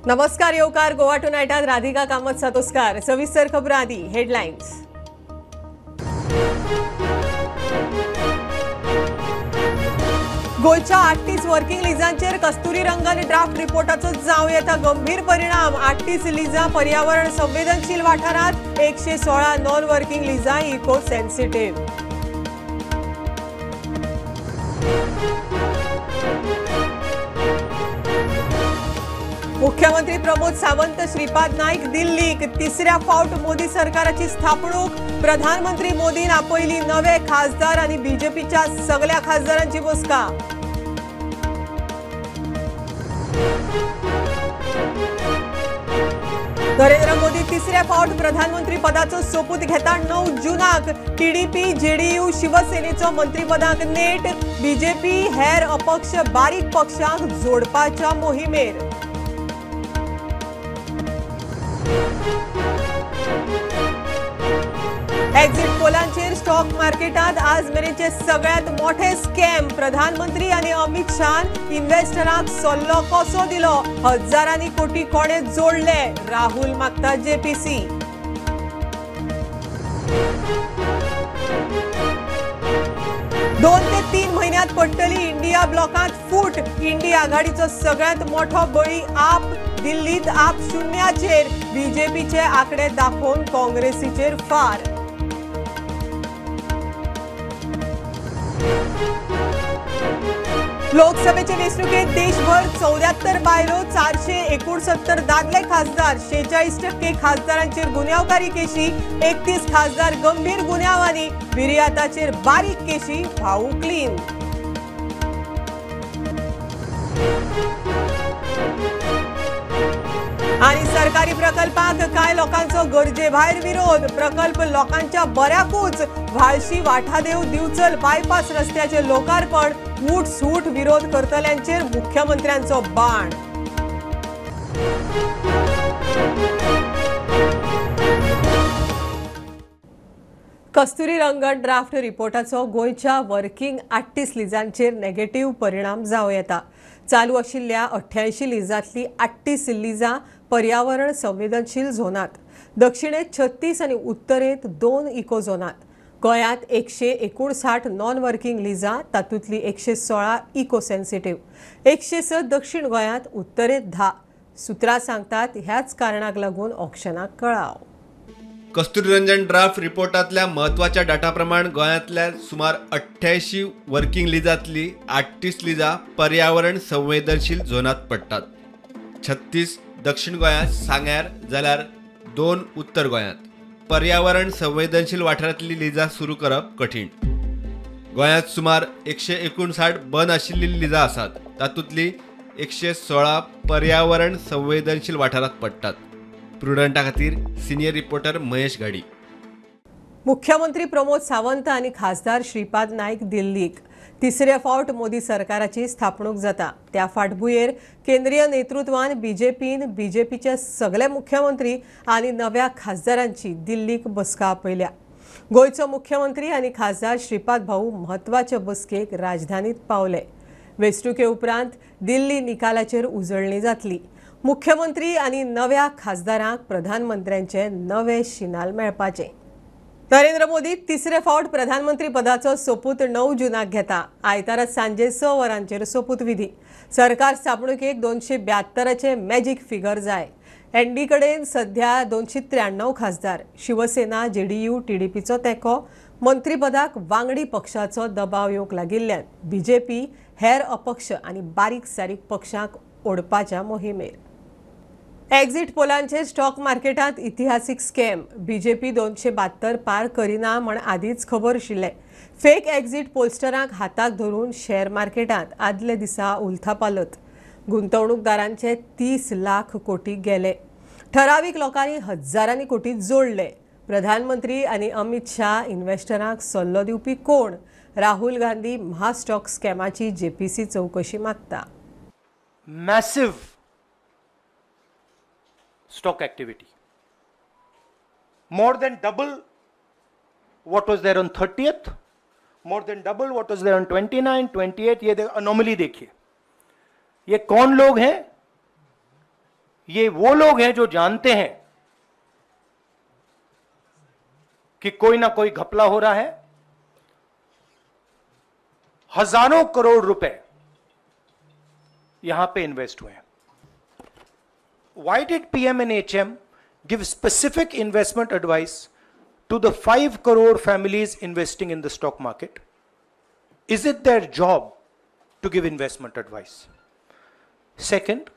नमस्कार येवकार गोवा टुनायटात राधिका कामत सातोस्कार। सविस्तर खबरां आदी हेडलायन्स। गोंयच्या 38 वर्किंग लिजांचेर कस्तुरी रंगन ड्राफ्ट रिपोर्टाचो जावं येता गंभीर परिणाम। 38 लिजां पर्यावरण संवेदनशील वाठारांत, 116 नॉन वर्किंग लिजां इको सेन्सिटिव्ह। मुख्यमंत्री प्रमोद सावंत श्रीपाद नाईक दिल्लीक तिसऱ्या फावट मोदी सरकाराची स्थापणूक। प्रधानमंत्री मोदीन आपयली नवे खासदार आणि बीजेपीच्या सगळ्या खासदारांची बसका। नरेंद्र मोदी तिसऱ्या फावट प्रधानमंत्री पदाचो सोपूत घेता 9 जूनाक। टीडीपी जेडीयू शिवसेनेचो मंत्रीपदाक नेट, बीजेपी हेर अपक्ष बारीक पक्षांक जोडपाच्या मोहिमेर। एक्झिट पोलांचेर स्टॉक मार्केटात आज मेरेनचे सगळ्यात मोठे स्कॅम। प्रधानमंत्री आणि अमित शहान इन्व्हेस्टरांक सल्लो कसो दिलो, हजारांनी कोटी कोणे जोडले, राहुल मागता जेपीसी। दोन ते 3 म्हयन्यांत पडटली इंडिया ब्लॉकांत फूट। इंडिया आघाडीचो सगळ्यात मोठो बळी आप। दिल्लीत आप 0चेर, बीजेपीचे आकडे दाखोवन काँग्रेसीचेर फार। लोकसभेचे वेंचणुकेत देशभर 74 बायलो, 469 दादले खासदार, 46% खासदारांचेर गुन्यांवकारी केशी, 31 खासदार गंभीर गुन्यांवांनी, विर्याताचेर बारीक केशी, भाऊ क्लीन। आणि सरकारी प्रकल्पाक कांय लोकांचो गरजे भायर विरोध। प्रकल्प लोकांच्या बऱ्याकूच। व्हाळशी वाठादेव दिवचल बायपास रस्त्याचे लोकार्पण, ऊट सूट विरोध करतल्यांचेर मुख्यमंत्र्यांचो बाण। कस्तुरी रंगन ड्राफ्ट रिपोर्टाचो गोंयच्या वर्किंग 38 लिजांचेर नेगेटिव्ह परिणाम जावं येता। चालू आशिल्ल्या 88 लिजांतली 38 लिजां पर्यावरण संवेदनशील झोनात, दक्षिणेत 36 आनी उत्तरेत 2 इको झोनात। गोंयांत 159 नॉन वर्किंग लिजां, तातूंतली 116 इको सेन्सिटिव्ह, 106 दक्षिण गोंयांत, उत्तरेत 10। सुत्रां सांगतात ह्याच कारणाक लागून ऑक्शनाक कळाव। कस्तुरी रंजन ड्राफ्ट रिपोर्टांतल्या म्हत्वाच्या डाटा प्रमाण गोंयांतल्या सुमार 88 वर्किंग लिजांतली 38 लिजां पर्यावरण संवेदनशील झोनात पडटात। 36 दक्षिण गोंयांत सांग्यार, जाल्यार 2 उत्तर गोंयांत। पर्यावरण संवेदनशील वाठारांतली लिजां सुरू करप कठीण। गोंयांत सुमार 159 बंद आशिल्ली लिजां आसात, तातूंतली 116 पर्यावरण संवेदनशील वाठारांत पडटात। प्रुडंटा खातीर सिनियर रिपोर्टर महेश घाडी। मुख्यमंत्री प्रमोद सावंत आणि खासदार श्रीपाद नाईक दिल्लीक तिसऱ्या फावट मोदी सरकाराची स्थापणूक जाता। त्या फाटभुंयेर केंद्रीय नेतृत्वान बीजेपीन बीजेपीचे सगळे मुख्यमंत्री आणि नव्या खासदारांची दिल्लीक बसका आपयल्या। गोंयचो मुख्यमंत्री आणि खासदार श्रीपाद भाऊ म्हत्वाचे बसकेक राजधानीत पावले। वेंचणुके उपरांत दिल्ली निकालाचेर उजळणी जातली। मुख्यमंत्री आणि नव्या खासदारांक प्रधानमंत्र्यांचे नवे शिनाल मेळपाचे। नरेंद्र मोदी तिसरे फावट प्रधानमंत्री पदाचो सोपूत 9 जूनाक घेता। आयतारा सांजे 6 वरांचेर सोपूतविधी। सरकार स्थापणुकेक 272 मॅजीक फिगर जाय। एनडी कडेन सध्या 293 खासदार। शिवसेना जेडीयू टीडीपीचो तेंको, मंत्रीपदाक वांगडी पक्षाचो दबाव येवंक लागिल्ल्यान बीजेपी हेर अपक्ष आनी बारीक सारीक पक्षांक ओडपाच्या मोहिमेर। एक्झिट पोलांचेर स्टॉक मार्केटात इतिहासीक स्कॅम। बीजेपी 272 पार करिना म्हण आदींच खबर आशिल्लें। फेक एक्झिट पोलस्टरांक हाताक धरून शेअर मार्केटात आदले दिसा उलथापालत। गुंतवणूकदारांचे 30 लाख कोटी गेले। ठरावीक लोकांनी हजारांनी कोटी जोडले। प्रधानमंत्री आनी अमित शाह इन्व्हेस्टरांक सल्लो दिवपी कोण? राहुल गांधी महास्टॉक स्कॅमाची जेपीसी चौकशी मागता। Massive stock activity, more than double what was there on 30th, more than double what was there on 29, 28। ये anomaly देखिए, ये कौन लोग हैं? ये वो लोग हैं जो जानते हैं कि कोई ना कोई घपला हो रहा है। हजारों करोड़ रुपए यहां पे इन्वेस्ट हुए हैं। Why did PM and HM give specific investment advice to the 5 crore families investing in the stock market? Is it their job to give investment advice? Second,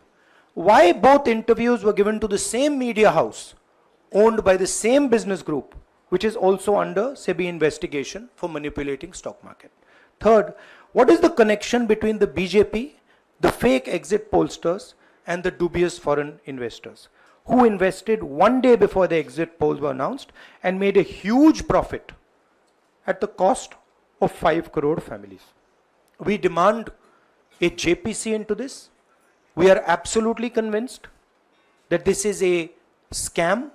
why both interviews were given to the same media house owned by the same business group, which is also under SEBI investigation for manipulating stock market? Third, what is the connection between the BJP, the fake exit pollsters, and the dubious foreign investors who invested one day before the exit polls were announced and made a huge profit at the cost of 5 crore families? We demand a JPC into this. We are absolutely convinced that this is a scam.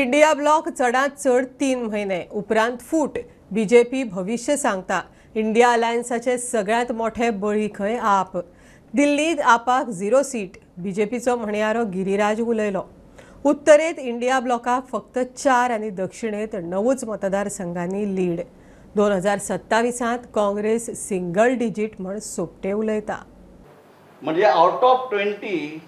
India bloc चडात चड 3 म्हयने उपरांत फूट, BJP भविष्य सांगता। India अलायन्साचे सगळ्यांत मोठे बळी खंय आप। दिल्लीत आपाक 0 सीट, बीजेपीचो म्हणयारो गिरीराज उलयलो। उत्तरेत इंडिया ब्लॉकाक फक्त 4 आनी दक्षिणेत 9 मतदारसंघांनी लीड। 2027 काँग्रेस सिंगल डिजीट म्हण सोपटे उलयता। म्हणजे आउट ऑफ 20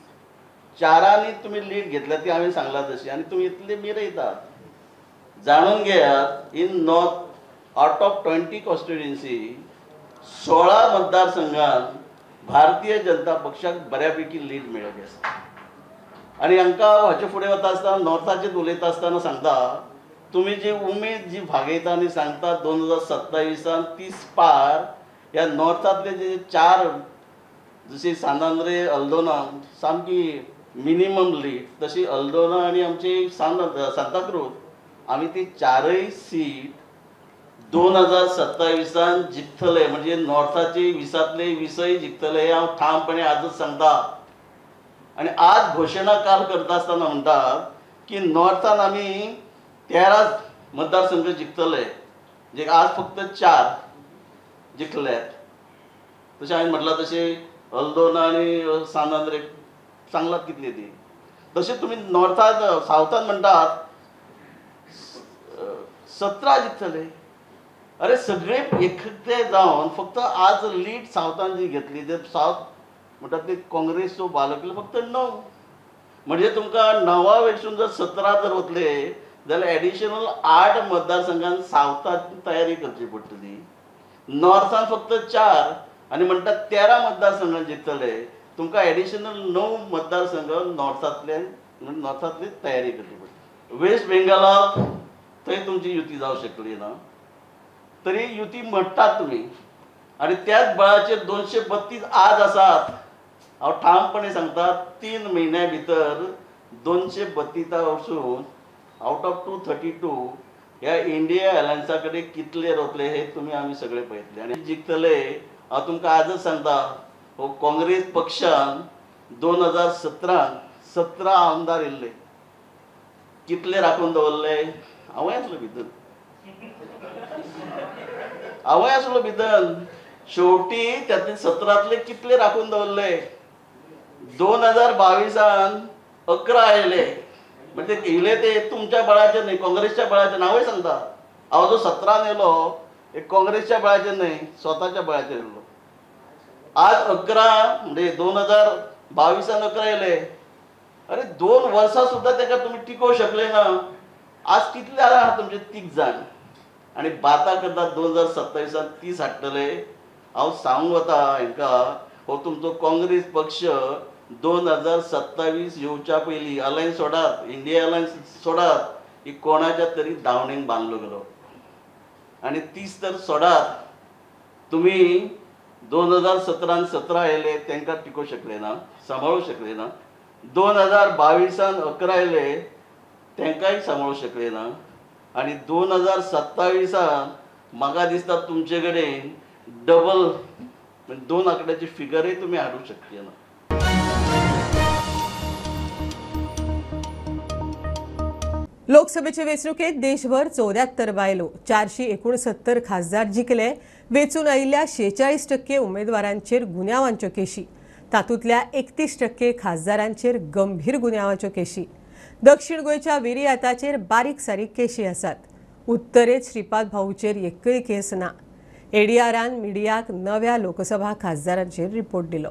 चारांनी तुम्ही लीड घेतल्या ती आम्ही सांगला तशी आनी तुम्ही इतले मिरयतात। जाणून घेयात, in north out of 20 constituency 16 मतदारसंघात भारतीय जनता पक्षाक बऱ्यापैकी लीड मेळ्ळी आसा। आनी हांकां हाचे फुडें वता आसतना नॉर्थाचेर उलयता आसतना सांगता, तुमी जी उमेद जी भागयता आनी सांगता 2027 30 पार ह्या नॉर्थांतले जे 4 जशी सांत आंद्रे अल्दोना सामकी मिनिमम लीड, तशी अल्दोना आनी आमची सांताक्रूज आमी ती 4 सीट 2027 जिखतले। म्हणजे नॉर्थाची 20तले 20 जिखतले हांव ठामपणे आजच सांगता। आनी आज घोशणा काल करता आसतना म्हणटात की नॉर्थान आमी 13 मतदारसंघ जिखतले, जे आज फक्त 4 जिखल्यात। तशें हांवें म्हटलां तशें अल्दोना आनी सांत आंद्रे सांगलात कितली ती, तशें तुमी नॉर्थान सावथान म्हणटात 17 जिखतले। अरे सगळे एकटे जावन फक्त आज लीड सावथान जी घेतली, जे सावथ म्हणटात ती काँग्रेसचो बालकले फक्त 9, म्हणजे तुमकां 9 वयरसून जर 17 जर वतले जाल्यार एडिशनल 8 मतदारसंघान सावथान तयारी करची पडटली। नॉर्थान फक्त 4 आनी म्हणटात 13 मतदारसंघान जिखतले, तुमकां एडिशनल 9 मतदारसंघ नॉर्थांतल्यान नॉर्थांतली तयारी करची पडटली। वेस्ट बेंगालाक थंय तुमची युती जावं शकली ना, तरी युती म्हणटात तुमी आनी त्याच बळाचेर 232 आज आसात। हांव ठामपणे सांगता 3 म्हयन्या भितर 232 वचून आउट ऑफ 232 ह्या इंडिया अलायन्सा कडेन कितले रोतले हे तुमी आमी सगळे पळयतले आनी जिखतले। हांव तुमकां आजच सांगता, हो काँग्रेस पक्षान 2017 17 आमदार येयल्ले, कितले राखून दवरले? हांवूय आसलो भितर, हांवूय आसलो भितर। शेवटी त्यातले 17तले कितले राखून दवरले? 2022 11 आयले, म्हणजे येयले ते तुमच्या बळाचेर न्हय, काँग्रेसच्या बळाचेर। हांवूय सांगता, हांव जो 17 येयलो एक काँग्रेसच्या बळाचेर न्हय, स्वताच्या बळाचेर येयलो। आज 11 म्हणजे 2022 11 येयले। अरे 2 वर्सां सुद्दां तेका तुमी टिकोवंक शकले ना। आज कितले आहा तुमचे 30 जाण आनी बाता करता 2027 30 हाडटले। हांव सांगूंक वता हेंकां, हो तुमचो काँग्रेस पक्ष 2027 येवच्या पयलीं अलायन्स सोडात, इंडिया अलायन्स सोडात, ही कोणाच्या तरी दावणेक बांदलो गेलो। आनी 30 तर सोडात, तुमी 2017 17 येयले तेंकां टिकोवंक शकले ना, सांबाळूंक शकले ना। 2022 11 येयले तेंकांय सांबाळूंक शकले ना। आनी 2027 म्हाका दिसता तुमचे कडेन डबल 2 आंकड्याची फिगरय तुमी हाडूंक शकचे ना। लोकसभेचे वेंचणुकेत देशभर 74 बायलो 469 खासदार जिखले। वेंचून आयिल्ल्या 46% उमेदवारांचेर गुन्यांवांच्यो केशी, तातूंतल्या 31% खासदारांचेर गंभीर गुन्यांवांच्यो केशी. दक्षिण गोंयच्या विरियाताचेर बारीक सारीक केशी आसात. उत्तरेत श्रीपाद भाऊचेर एकय केस ना. एडीआरान मिडियाक नव्या लोकसभा खासदारांचेर रिपोर्ट दिलो.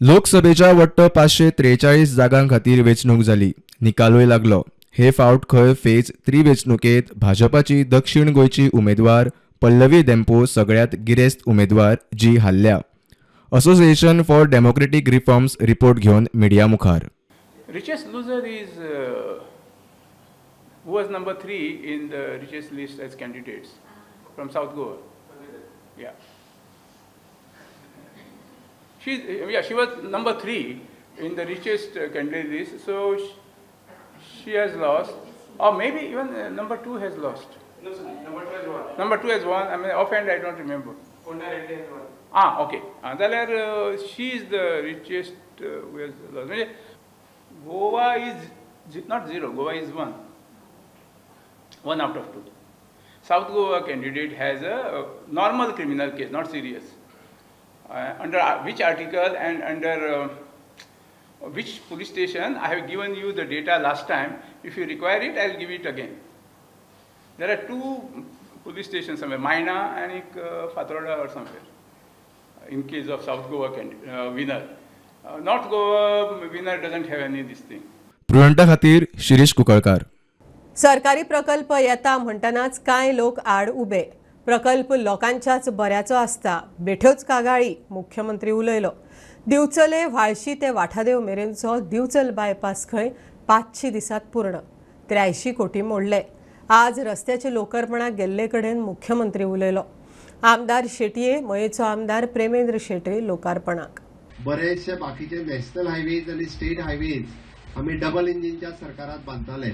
लोकसभेच्या वट्ट 543 जागां खातीर वेंचणूक जाली. निकालूय लागलो. हे फावट खंय फेज 3 वेंचणुकेंत भाजपाची दक्षिण गोंयची उमेदवार पल्लवी धेंपो सगळ्यांत गिरेस्त उमेदवार जी हारल्या. Association for democratic reforms report घेवन मिडिया मुखार. Richest loser is who was number 3 in the richest list as candidates from South Goa. Yeah. She was number 3 in the richest candidate list, so she has lost, or maybe even number 2 has lost. No, sir, number 2 has won. Number 2 has won. I mean, offhand I don't remember. Konda Reddy has won. Ah, okay. Then she is the richest who has lost. Goa is not 0, Goa is 1. 1 out of 2. South Goa candidate has a normal criminal case, not serious. Under which article and under which police station, I have given you the data last time. If you require it, I will give it again. There are 2 police stations somewhere, Maina and Fatorda or somewhere, in case of South Goa winner. North Goa winner doesn't have any this thing. प्रुडंटा खातीर शिरीष कुकळकार. सरकारी प्रकल्प येता म्हणटनाच कांय लोक आड उबे. प्रकल्प लोकांच्याच बऱ्याचो आसता, बेठ्योच कागाळी. मुख्यमंत्री उलयलो. दिवचले व्हाळशी ते वाठादेव मेरेनचो दिवचल बायपास खंय 500 दिसात पूर्ण, 83 कोटी मोडले. आज रस्त्याचे लोकार्पणाक गेल्ले कडेन मुख्यमंत्री उलयलो. आमदार शेटये, मयेचो आमदार प्रेमेंद्र शेटये लोकार्पणाक. बरेचशे बाकीचे नॅशनल हायवेज आनी स्टेट हायवेज आमी डबल इंजिनच्या सरकारात बांदताले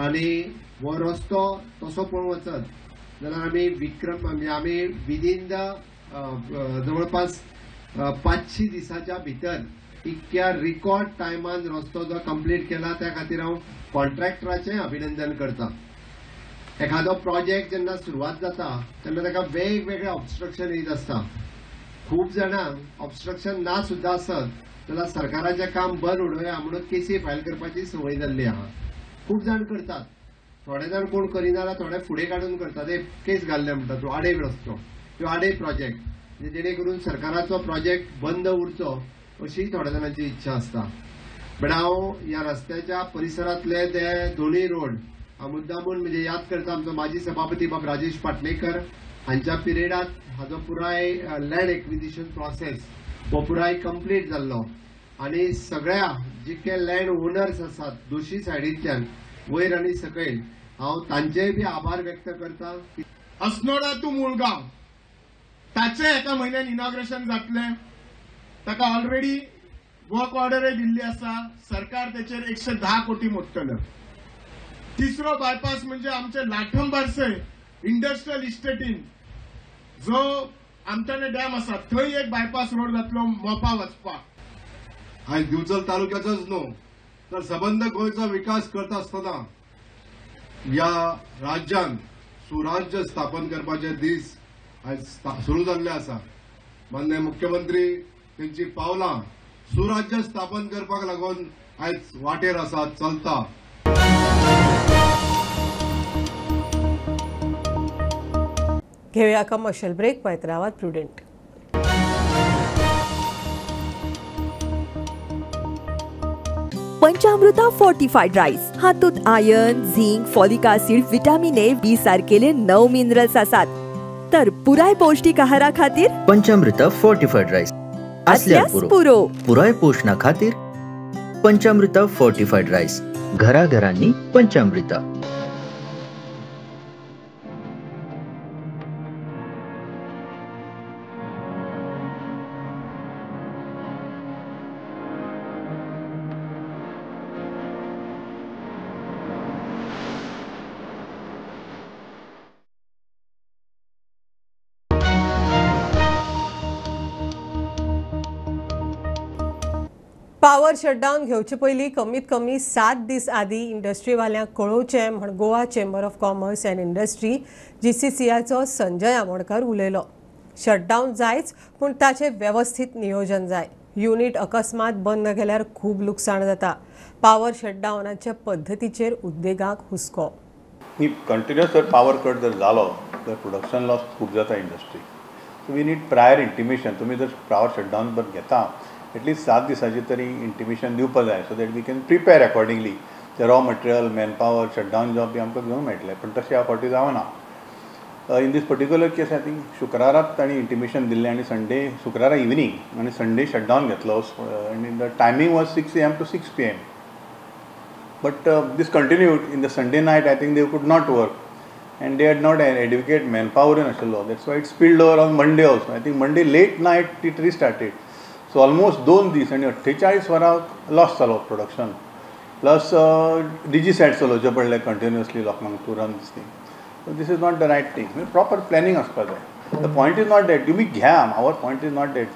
आनी हो रस्तो तसो पळोवंक वचत जाल्यार आमी विक्रम म्हणजे आमी विदीन the जवळपास 500 दिसाच्या भितर इतक्या रिकॉर्ड टायमान रस्तो जो कंप्लीट केला त्या खातीर हांव कॉन्ट्रॅक्टराचें अभिनंदन करता. एखादो प्रोजेक्ट जेन्ना सुरवात जाता तेन्ना ताका वेगवेगळे ऑब्स्ट्रक्शन येत आसता. खूब जाणांक ऑब्स्ट्रक्शन ना सुद्दां आसत जाल्यार सरकाराचें काम बंद उडोवया म्हणून केसी फायल करपाची संवय जाल्ली आहा. खूब जाण करतात, थोडे जाण कोण करिना जाल्यार थोडे फुडें काडून करतात. एक केस घाल्ले म्हणटा तूं आडे रस्तो किंवा आडे प्रोजेक्ट, जेणे करून सरकाराचो प्रोजेक्ट बंद उरचो अशी थोड्या जाणांची इच्छा आसता. बट हांव ह्या रस्त्याच्या परिसरांतले ते दोनूय रोड हांव मुद्दामून म्हणजे याद करता. आमचो माजी सभापती बाब राजेश पाटणेकर हांच्या पिरियडात हाजो पुराय लँड एक्विजिशन प्रोसेस हो पुराय कंप्लीट जाल्लो आनी सगळ्या जितके लँड ओनर्स आसात दोशी सायडींतल्यान वयर आनी सकयल हांव तांचेय बी आभार व्यक्त करता. अस्नोडा टू मुळगांव ताचे एका म्हयन्यान इनॉग्रेशन जातलें. ताका ऑलरेडी वर्क ऑर्डरय दिल्ली आसा. सरकार तेचेर 110 कोटी मोडटले. तिसरो बायपास म्हणजे आमचे लाठंबारसे इंडस्ट्रियल इस्टेटीन जो आमटाणे डॅम आसा थंय एक बायपास रोड जातलो मोपा वचपाक. आयज दिवचल तालुक्याचोच न्हू तर सबंद गोंयचो विकास करता आसतना ह्या राज्यान सुराज्य स्थापन करपाचे दीस आयज सुरू जाल्ले आसा. माननीय मुख्यमंत्री तेंची पावलां सुराज्य स्थापन करपाक लागून आयज वाटेर आसा, चलता. घेऊया कमर्शियल ब्रेक. पळयत रावात प्रुडंट. पंचामृता फोर्टिफाईड राईस हातूंत iron, zinc, folic acid, vitamin A, B सारकेले 9 मिनरल्स आसात. तर पुराय पौष्टिक आहारा खातीर पंचामृता फोर्टिफाईड राईस असल्यार पुरो. पुराय पोषणा खातीर पंचामृता फोर्टिफाईड राईस घराघरांनी पंचामृता. पावर शटडावन घेवचे पयलीं कमीत कमी 7 दीस आदीं इंडस्ट्रीवाल्यांक कळोवचें म्हण Goa chamber of commerce and industry जीसीसीआयचो Sanjay Amonkar उलयलो. शटडावन जायच पूण ताचें वेवस्थीत नियोजन जाय. युनिट अकस्मात बंद केल्यार खूब लुकसाण जाता. पावर शटडावनाच्या पद्दतीचेर उद्देगाक हुस्को. कंटिन्युअस जर पावर कट जर जालो तर प्रोडक्शन लॉस खूब जाता industry. So we need prior intimation. तुमी जर पावर शटडावन जर घेता एटलिस्ट 7 दिसांची तरी इंटिमेशन दिवपाक जाय so that we can prepare accordingly. ते raw material man power shutdown जावप बी आमकां घेवंक मेळटलें, पूण तशें ह्या फावटी जावना. In this particular case I think शुक्राराक तांणी इंटिमेशन दिल्लें आनी संडे शुक्रारा इवनींग आनी संडे शटडावन घेतलो आनी the timing was 6 AM to 6 PM. But this continued in the Sunday night. I think they could not work and they had not an adequate manpower in Ashalo. That's why it spilled over on Monday also. I think Monday late night it restarted. So almost 2 दीस आनी 48 वरां loss जालो production. Plus DG set चलोवचे पडले continuously लोकांक to run this thing. So this is not the right thing. Proper planning आसपाक जाय. The point is not that तुमी घ्या. Our point is not that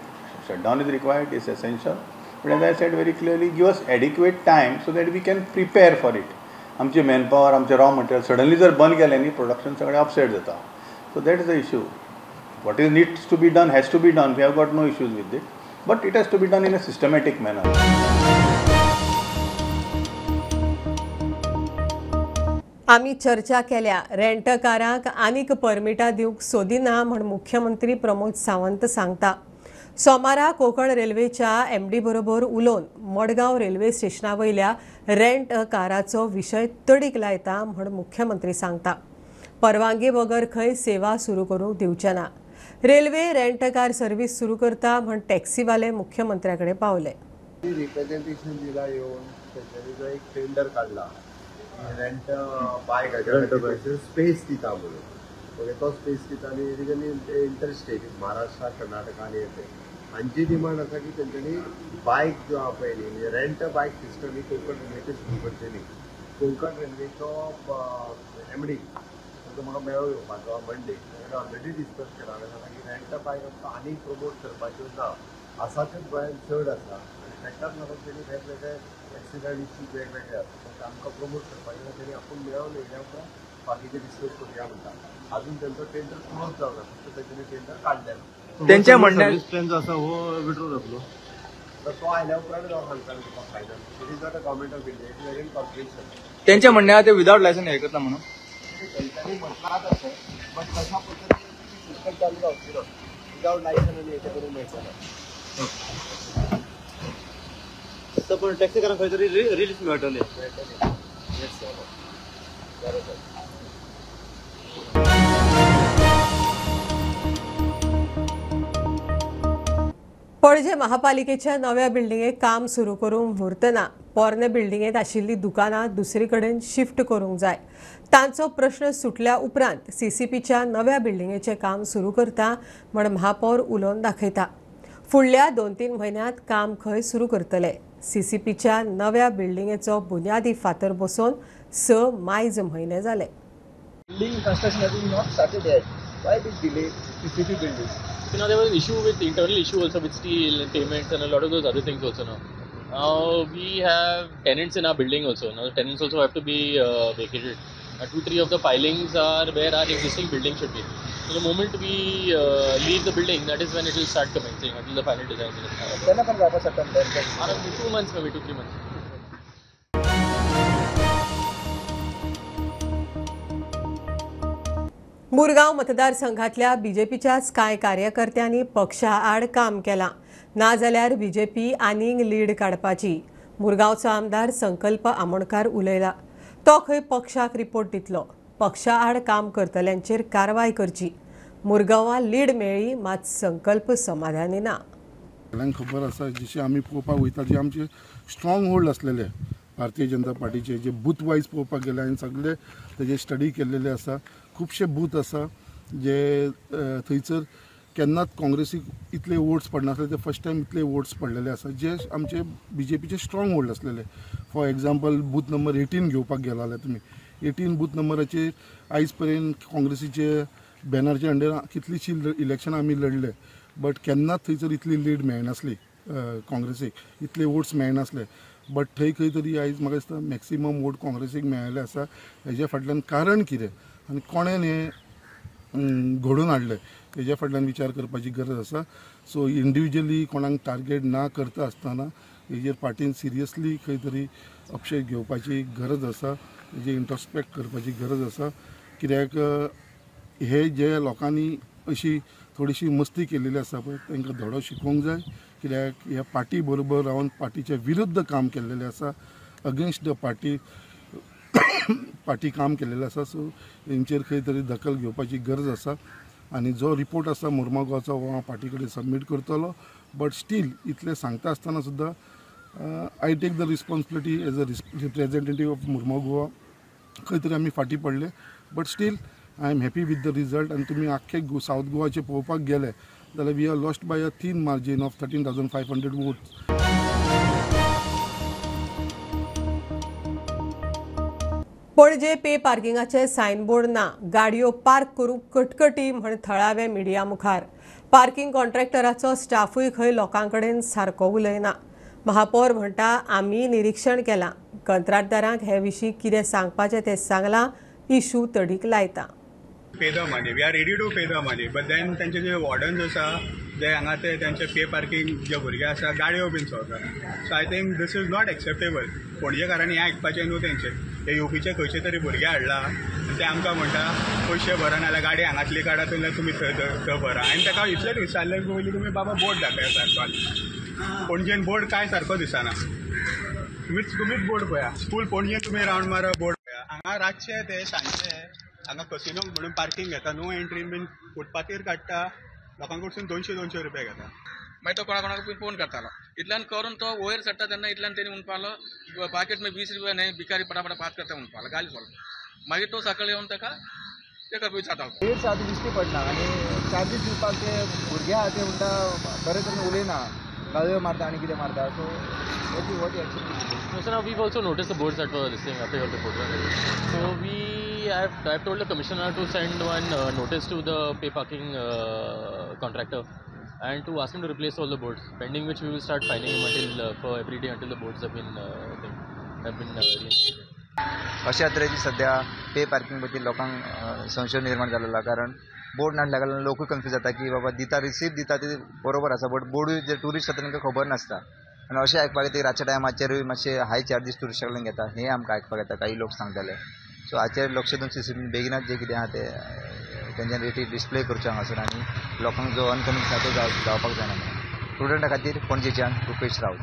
shutdown is required, is essential. But as I said very clearly, give us adequate time so that we can prepare for it. आमचे manpower, आमचे raw material suddenly जर बंद केलें न्ही production सगळें upset जाता. So that is the issue. What is needs to be done has to be done. We have got no issues with it, but it has to be done in a systematic manner. आमी चर्चा केल्या रेंटकारांक आनीक परमिटां दिवंक सोदिना म्हण मुख्यमंत्री प्रमोद सावंत सांगता. सोमारा कोंकण रेल्वेच्या एमडी बरोबर उलोवन मडगांव रेल्वे स्टेशना वयल्या रेंट काराचो विशय तडीक लायता म्हण मुख्यमंत्री सांगता. परवानगी बगर खंय सेवा सुरू करूंक दिवचे ना. रेल्वे रेंट कार सर्वीस सुरू करता म्हण टॅक्सीवाले मुख्यमंत्र्या कडेन पावले. रिप्रेझेंटेशन दिला येवन तेंच्यांनी एक टेंडर काडला रेंट बायक स्पेस दिता म्हणून. ओके, तो स्पेस दिता आनी इंटरस्टेट महाराष्ट्र कर्नाटका आनी येते हांची डिमांड आसा की तेंच्यांनी बायक ज्यो आहा पळय न्ही, म्हणजे रेंट बायक सिस्टम ही कोंकण रेल्वेचेर सुरू करची न्ही. कोंकण रेल्वेचो एमडी तांचो म्हाका मेळो येवपाचो मंडे, ताणें ऑलरेडी डिस्कस केला. हांवें सांगलां की रेंट बायक आमकां आनी प्रमोट करपाच्यो ना, आसा तेच गोंयांत चड आसा आनी ताकाच लागून तेणी वेगवेगळे एक्सिडंट इश्यूज वेगवेगळे आसा, ते आमकां प्रमोट करपाचे ना. तेणी आपूण मेळोवन येयल्या उपरांत बाकीचे डिस्कस करुया म्हणटा. अजून त्यांचो टेंडर क्लोज जावना, फक्त तेंच्यांनी टेंडर काडलें. तेंच्या म्हणण्यान सर्वीस आसा हो विड्रॉ जातलो तर तो आयल्या उपरांत हांव सांगता तुका final. It is not a government of India, it is again corporation. तेंच्या म्हणण्या ते विदाउट लायसन्स हे करता म्हणून तेंच्यांनी म्हटलां तशें, बट तशा पद्दतीन सिस्टम चालू जावची ना. विदाउट लायसन्स आनी हें करूंक मेळचें ना. पण टॅक्सीकारांक खंय तरी रिलीफ मेळटलें. येस सर, बरोबर. पणजे महापालिकेच्या नव्या बिल्डिंगेक काम सुरू करूंक म्हूर्त ना. पोरणे बिल्डिंगेंत आशिल्लीं दुकानां दुसरे कडेन शिफ्ट करूंक जाय. तांचो प्रश्न सुटल्या उपरांत सीसीपीच्या नव्या बिल्डिंगेचें काम सुरू करता म्हण महापौर उलोवन दाखयता. फुडल्या 2-3 म्हयन्यांत काम खंय सुरू करतले. सीसीपीच्या नव्या बिल्डिंगेचो बुन्यादी फातर बसोवन 6 मायज म्हयने जाले. Building construction has not started yet. Why this delay? CCP building. You know, there was an issue with internal issue also with steel and payments and a lot of those other things also now. Now we have tenants in our building also. Now the tenants also have to be vacated. 2-3 of the pilings are where our existing building should be. So the moment we leave the building, that is when it will start commencing until the final design is done. 2 months, maybe 2-3 months. Murgaon मतदारसंघातल्या बीजेपीच्याच कांय कार्यकर्त्यांनी पक्षाआड काम केलां, नाजाल्यार BJP आनीक lead काडपाची. मुरगांवचो आमदार संकल्प आमोणकार उलयला. तो खंय पक्षाक रिपोर्ट दितलो. पक्षाआड काम करतल्यांचेर कारवाय करची. मुरगांवां लीड मेळ्ळी मात संकल्प समाधानी ना. सगळ्यांक खबर आसा जशें आमी पळोवपाक वयता जे आमचे स्ट्रॉंग होल्ड आसलेले भारतीय जनता पार्टीचे जे बूथ वायज पळोवपाक गेले आनी सगळे तेजे स्टडी केल्लेले आसा. खुबशे बूथ आसा जे थंयसर केन्नाच काँग्रेसीक इतले वोट्स पडनासले, ते फर्स्ट टायम इतले वोट्स पडलेले आसा जे आमचे बीजेपीचे स्ट्रॉंग होल्ड आसलेले. फॉर एग्जाम्पल बूथ नंबर 18 घेवपाक गेला जाल्यार तुमी 18 बूथ नंबराचेर आयज पर्यंत काँग्रेसीचे बॅनरच्या अंडर कितलीशी इलेक्शनां आमी लढले, बट केन्नाच थंयसर इतली लीड मेळनासली. काँग्रेसीक इतले वोट्स मेळनासले, बट थंय खंय तरी आयज म्हाका दिसता मॅक्सिमम वोट काँग्रेसीक मेळिल्ले आसा. हेज्या फाटल्यान कारण कितें आनी कोणें हें घडोवन हाडलें हेज्या फाटल्यान विचार करपाची गरज आसा. सो इंडिविज्युअली कोणाक टार्गेट ना करता आसतना हेजेर पार्टीन सिरियसली खंय तरी अपशेप घेवपाची गरज आसा, हेजेर इंट्रोस्पेक्ट करपाची गरज आसा. कित्याक हे जे लोकांनी अशी थोडीशी मस्ती केलेली आसा पळय तांकां धडो शिकोवंक जाय. कित्याक ह्या पार्टी बरोबर रावन पार्टीच्या विरुद्ध काम केल्लेलें आसा, अगेन्स्ट the party party काम केल्लेलें आसा. सो हेंचेर खंय तरी दखल घेवपाची गरज आसा आनी जो रिपोर्ट आसा मुर्मगांवचो हो हांव पार्टी कडेन सबमीट करतलो. बट स्टील इतलें सांगता आसतना सुद्दां I take the responsibility as a representative of Mormugao. खंय तरी आमी फाटीं पडले, but still I am happy with the result. आनी तुमी आख्खे सावथ गोवाचे पळोवपाक गेले जाल्यार we are lost by a thin margin of 13,500 votes. Panaji pay पार्किंगाचे signboard ना, गाडयो पार्क करूंक कटकटी म्हण थळावे मिडिया मुखार. पार्किंग कॉन्ट्रॅक्टराचो स्टाफूय खंय लोकां कडेन सारको उलयना. महापौर म्हणटा आमी निरीक्षण केलां, कंत्राटदारांक हे विशीं कितें सांगपाचें तें सांगलां, इशू तडीक लायता. Pay the money, we are ready to pay the money, but then तांचे जे वॉर्डन्स आसा जे हांगा ते तांचे पे पार्किंग जे भुरगे आसा गाडयो बीन चोरता. So I think this is not acceptable. पणजेकारांनी हें आयकपाचें न्हू. तेंचे ते युपीचे खंयचे तरी भुरगे हाडला आनी ते आमकां म्हणटा पयशे भरा नाल्यार गाडी हांगातली काडा जाल्यार तुमी थंय थंय भरा. आनी ताका इतलेंच विचारलें की पयलीं तुमी बाबा बोर्ड दाखया सारको. पणजेन बोर्ड कांय सारको दिसना. तुमीच बोर्ड पळया, फूल पणजेन तुमी रावंड मारा बोर्ड पळया. हांगा रातचे ते सांजचे हांगा कसिनो म्हणून पार्किंग घेता, नो एंट्री बीन फुटपाथीर काडटा, लोकां कडसून 200-200 रुपया घेता. मागीर तो कोणा कोणाक फोन करतालो, इतल्यान करून तो वयर चडटा तेन्ना इतल्यान तेणी म्हणपालो पाकेट में 20 रुपया न्हय भिकारी पटापटा पास करता म्हणपालो, गाली सोडलो. मागीर तो सकाळी येवन ताका ते करपा विचारता. रेट्स आतां दिश्टी पडना आनी चार्जीस दिवपाक ते भुरगे आहा ते म्हणटा बरे तरेन उलयना, गाळयो मारता आनी कितें मारता. So what action? No, sir, we've also noticed the boards that were listing after your report. So I've told the commissioner to send one notice to the pay parking contractor and to ask him to replace all the boards, pending which we will start fining him until for every day until the boards have been reinstated. अशा तरेची सध्या pay parking बद्दल लोकांक संशय निर्माण जालेलो, कारण board नासल्या कारणान लोकूय कन्फ्यूज जाता की बाबा दिता रिसीप्ट दिता ती बरोबर आसा, बट बोर्डूय जे ट्युरिस्ट आसा तांकां खबर नासता. आनी अशें आयकपाक येता की रातच्या टायमाचेरूय मातशे हाय चार्जीस ट्युरिस्टा कडल्यान घेता, हें आमकां आयकपाक येता, काही लोक सांगताले. सो हाचेर लक्ष दिवन सीसीटीव्ही बेगिनात जें कितें आहा तें तेंच्यान रेटी डिस्प्ले करच्यो हांगासर आनी लोकांक जो अनकन्विन्स आसा तो जावपाक जायना. प्रुडंटा खातीर पणजेच्यान रुपेश राऊत.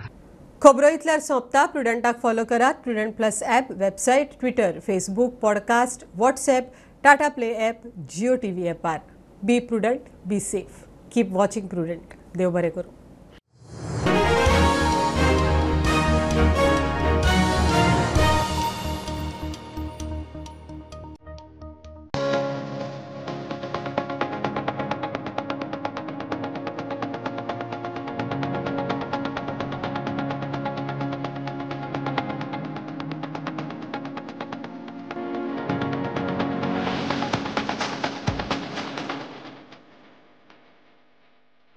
खबरो इतल्यार सोंपता. प्रुडंटाक फॉलो करात Prudent plus app, website, Twitter, Facebook, podcast, WhatsApp, Tata Play app, Jio TV ॲपार. Be prudent, be safe, keep watching Prudent. देव बरें करूं.